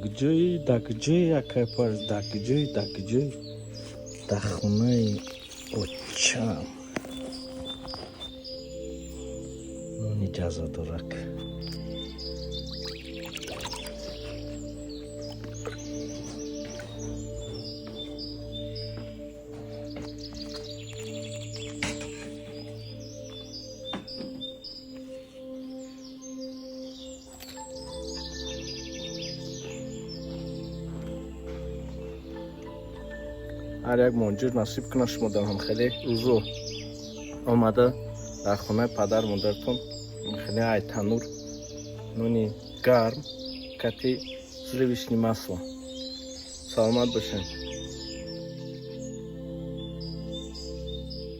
Куҷои, да куҷои, акай Парвиз, да куҷои, да куҷои? Да хонаи очам. Нони ҷазодорак. Ҳар як муҳоҷир насиб кунад шумо дар ҳамхеле рӯзо омада дар хонаи падар модаратон хеле ай танур нони гарм кати сливочный масло. Саломат бошед.